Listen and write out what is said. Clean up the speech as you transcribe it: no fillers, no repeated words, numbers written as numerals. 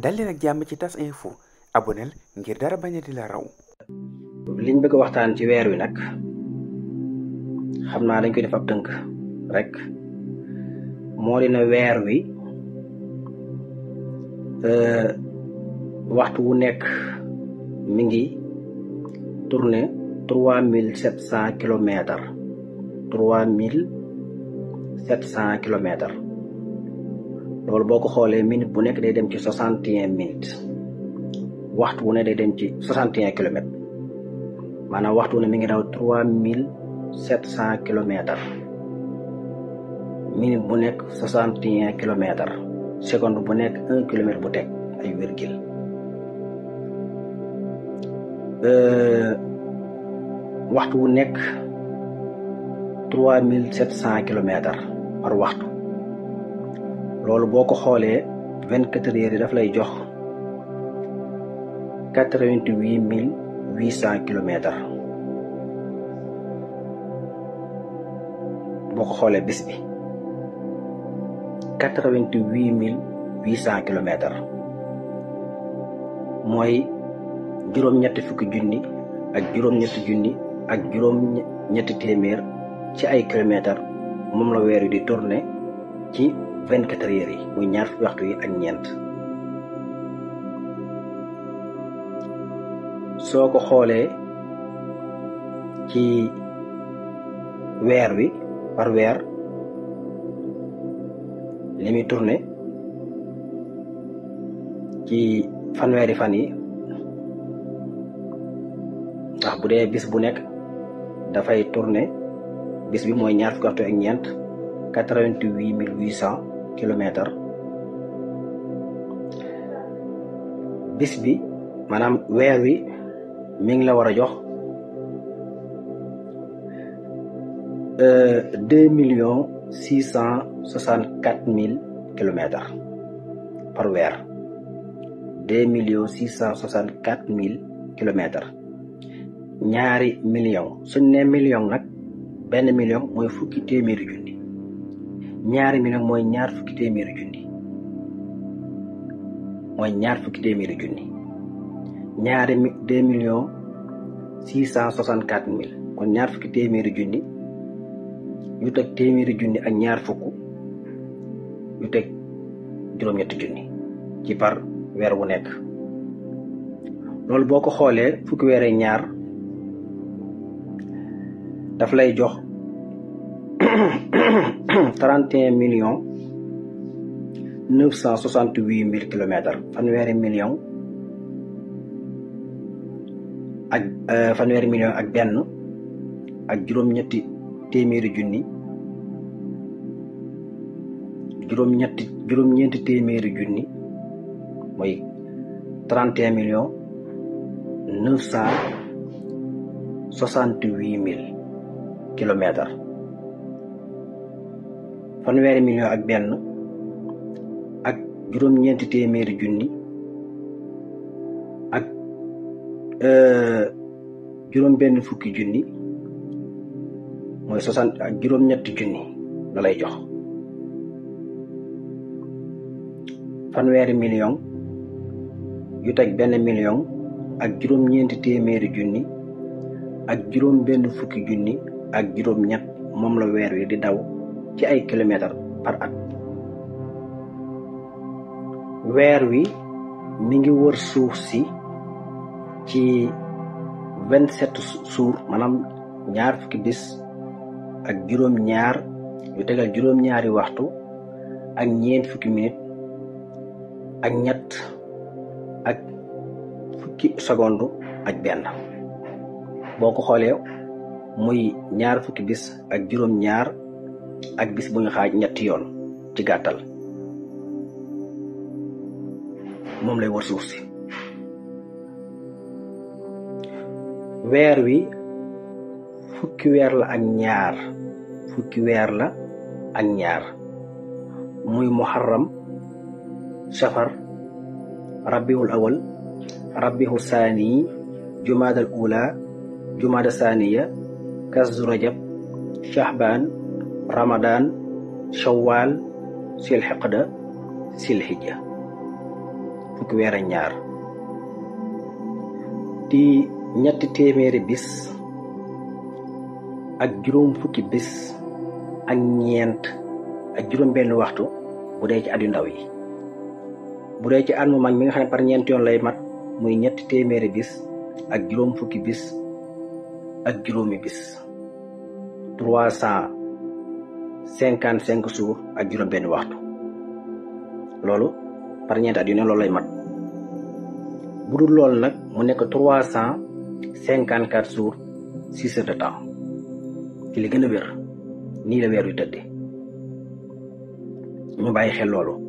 dal leen ak jàmm ci TAS info aboneel ngir dara bañ a di la raw. liñ bëgg a waxtaan ci weer wi nag xam naa dañ koy def ab tënk rek moo dina weer wi waxtu wu nekk mi ngi tourné 3700 kilomètres 3700 kilomètres loolu boo ko xoolee minute bu nekk day dem ci 61 minutes waxtu wu ne day dem ci 61 kilomètres maanaam waxtu wu ne mi ngi daw 3700 kilomètres minute bu nekk 61 kilomètres seconde bu nekk 1 kilomètre bu teg ay virgule waxtu wu nekk 3700 kilomètres par waxtu loolu boo ko xoolee 24 heures yi daf lay jox 88800 kilomètres boo ko xoolee bis bi 88800 kilomètres mooy juróom-ñetti fukki junni ak juróom-ñetti junni ak juróom-ñetti téeméer ci ay kilomètres moom la weer wi di tourné ci 24 heures yi muy ñaar fukki waxtu yi ak ñeent soo ko xoolee ci weer wi par weer li muy tourné ci fanweeri fan yi ndax bu dee bis bu nekk dafay tourné bis bi mooy ñaar fukki waxtu ak ñeent 88800 kilomètres bis bi maanaam weer wi mi ngi la war a jox 2,664,000 kilomètres par weer 2,664,000 kilomètres ñaari million suñ ne million nag benn million mooy fukki téeméeri junni ñaari million mooy ñaar fukki téeméeri junni ñaari 2,664,000 kon ñaar fukki téeméeri junni yu teg téeméeri junni ak ñaar fukk yu teg juróom-ñetti junni ci par weer wu nekk loolu boo ko xoolee fukki weer ak ñaar daf lay jox 31,968,000 kilomètres fanweeri million ak benn ak juróom-ñetti téeméeri junni juróom-ñeenti téeméeri junni mooy 31,968,000 kilomètres fanweeri million ak benn ak juróom-ñeenti téeméeri junni ak juróom-benn fukki junni mooy 60 ak juróom-ñetti junni la lay jox fanweeri million yu teg benn million ak juróom-ñeenti téeméeri junni ak juróom-benn fukki junni ak juróom-ñett moom la weer wi di daw ci ay kilomètres par at weer wi mi ngi wër suuf si ci 27 jours maanaam ñaar fukki bis ak juróom-ñaar yu tegal juróom-ñaari waxtu ak ñeent fukki minute ak ñett ak fukki seconde ak benn boo ko xoolee muy ñaar fukki bis ak juróom-ñaar ak bis bu ñu xaaj ñetti yoon ci gàttal moom lay wër suuf si weer wi fukki weer la ak ñaar muy muharram safar rabiul awal rabiul saani jumaadal ula jumaada saaniya kasdu rajab shahbaan ramadan shawwal sil xiqda sil hijja fukki weer ak ñaar di ñetti téeméeri bis ak juróom fukki bis ak ñeent ak juróom benn waxtu bu dee ci at yu ndaw yi. bu dee ci at mu mag mi nga xam ne par ñeent yoon lay mat muy ñetti téeméeri bis ak juróom fukki bis ak juróomi bis 355 jours ak juróom benn waxtu loolu par ñeenti at yu ne loolu lay mat. bu dul loolu nag mu nekk 354 jours 6 heures de temps ci li gën a wér nii la weer wi tëdde ñu bàyyi xel loolu.